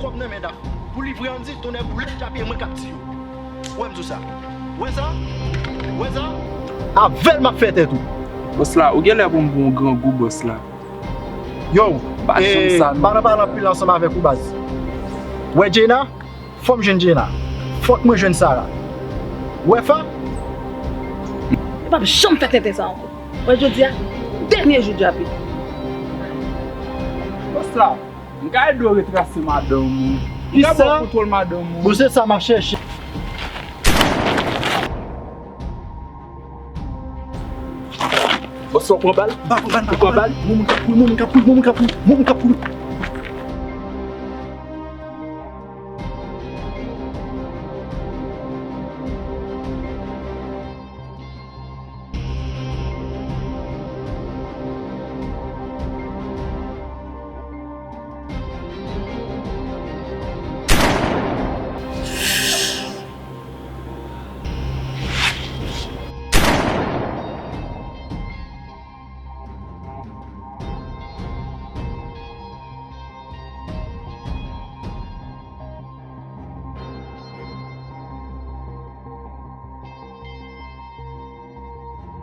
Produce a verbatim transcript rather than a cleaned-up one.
Kòb nan men Daf. Pou livre Andy, tonnè boulèt, djapiye mwen k ap di yo. Ou wè m di w sa. Ou wè sa? Ou wè sa? Avè l m ap fè tèt ou. Bòs la, ou genlè pou m ba w grangou, bòs la. Yo, pa janm sa, non. M pa nan pale anpil ansanm avèk ou, baz. Ou wè Jena? Fò m jwenn Jena. Fòk mwen jwenn Sara. Ou wè Fa? Li p ap janm fè tenten sa ankò. Ou wè jodi a, dènye jou djape. Bòs la, m ka ede w retrase madanm ou. M ka ba w kontwòl madanm ou. Bon, se sa m ap chèche. Bòs la, w pran bal? Ou pran bal? Moun moun k ap kouri, moun moun k ap kouri, moun moun k ap kouri, moun moun k ap kouri.